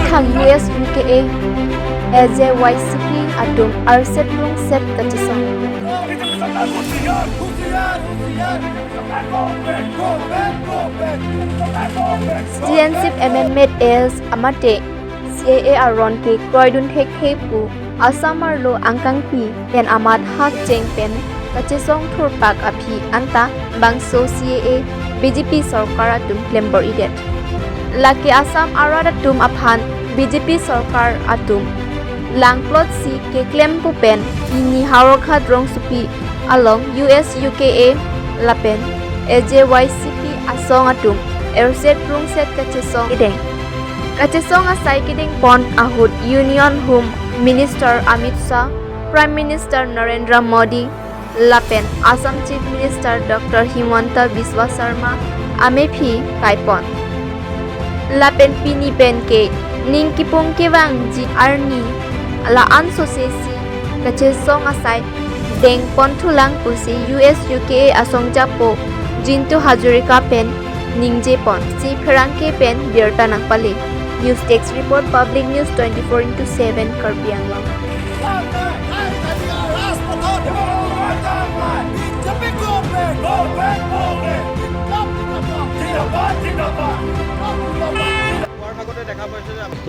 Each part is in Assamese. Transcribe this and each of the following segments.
Thang US UKA AJYCP atum RSET rung set kachesong. হুঁচিয়াৰ হুঁচিয়াৰ হুঁচিয়াৰ, go back, go back, go back, go back. Citizenship Amendment Act amate CAA aron ke kroidun thek thek pu Assam arlo angkangpi pen amat hak cheng pen kachesong thur pak aphi anta bangso CAA BJP sarkar atum clambor idet. Laki Assam arada tum aphan BJP sarkar atum langplot si ke claim pu pen ini Howraghat rong supi along US UKA lapen AJYCP asong atum Erset rung set kachesong ideng. Kachesong asai kiding pon ahut Union Home Minister Amit Shah, Prime Minister Narendra Modi, Lapen Assam Chief Minister Dr. Himanta Biswa Sarma Amepi Kaipon. Lapen pini pen ke ningkipung kewang ji arni la anso se si kachesong asai deng pon thulang pusi US UK asong japo Jintu Hazarika pen ningje pon si pherangke pen birta nangpali. News Desk Report, Public News 24x7, Karbi Anglong. ৰাজপথত BJP go back, go back, go back. জিন্দাবাদ, জিন্দাবাদ।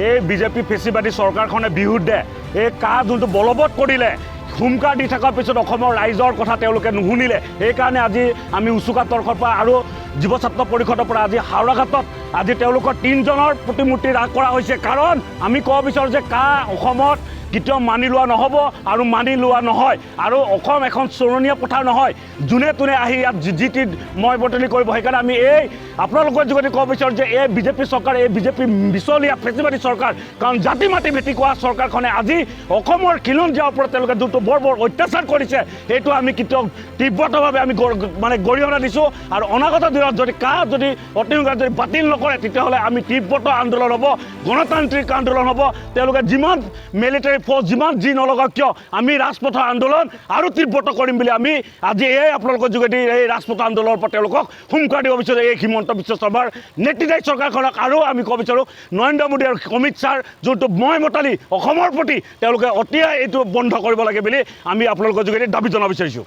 এই বিজেপি ফেচিবাদী চৰকাৰখনে বিৰুদ্ধে এই কা যোনটো বলবৎ কৰিলে, হুমকাৰ দি থকাৰ পিছত অসমৰ ৰাইজৰ কথা তেওঁলোকে নুশুনিলে। সেইকাৰণে আজি আমি উচুকা তৰফৰ পৰা আৰু যুৱ ছাত্ৰ পৰিষদৰ পৰা আজি হাওৰাঘাটত আজি তেওঁলোকৰ তিনিজনৰ প্ৰতিমূৰ্তি ৰাস কৰা হৈছে। কাৰণ আমি ক'ব বিচাৰোঁ যে কা অসমত কেতিয়াও মানি লোৱা নহ'ব আৰু মানি লোৱা নহয়। আৰু অসম এখন চৰণীয়া পথাৰ নহয়, যোনে তোনে আহি ইয়াত যি টি মই বতলি কৰিব। সেইকাৰণে আমি এই আপোনালোকৰ যোগেদি ক'ব বিচাৰোঁ যে এই বিজেপি চৰকাৰ, এই বিজেপি মিছলীয়া ফেচিবাদী চৰকাৰ, কাৰণ জাতি মাটি ভেটি কোৱা চৰকাৰখনে আজি অসমৰ খিলঞ্জীয়াৰ ওপৰত তেওঁলোকে যোনটো বৰ বৰ অত্যাচাৰ কৰিছে, সেইটো আমি কেতিয়াও তীব্ৰতভাৱে আমি মানে গৰিহণা দিছোঁ। আৰু অনাগত দিনত যদি কা যদি অতি সোনকালে যদি বাতিল নকৰে, তেতিয়াহ'লে আমি তীব্ৰতৰ আন্দোলন হ'ব, গণতান্ত্ৰিক আন্দোলন হ'ব। তেওঁলোকে যিমান মিলিটাৰী ফ'ৰ্চ যিমান যি নলগাওক কিয়, আমি ৰাজপথৰ আন্দোলন আৰু তীব্ৰতৰ কৰিম বুলি আমি আজি এই আপোনালোকৰ যোগেদি এই ৰাজপথৰ আন্দোলনৰ পৰা তেওঁলোকক হুংকাৰ দিব বিচাৰোঁ, এই হিমন্ত বিশ্ব শৰ্মাৰ নেতৃত্বাধীন চৰকাৰখনক। আৰু আমি ক'ব বিচাৰোঁ, নৰেন্দ্ৰ মোদী আৰু অমিত শ্বাহৰ যোনটো মই মতালি অসমৰ প্ৰতি, তেওঁলোকে অতিয়ে এইটো বন্ধ কৰিব লাগে বুলি আমি আপোনালোকৰ যোগেদি দাবী জনাব বিচাৰিছোঁ।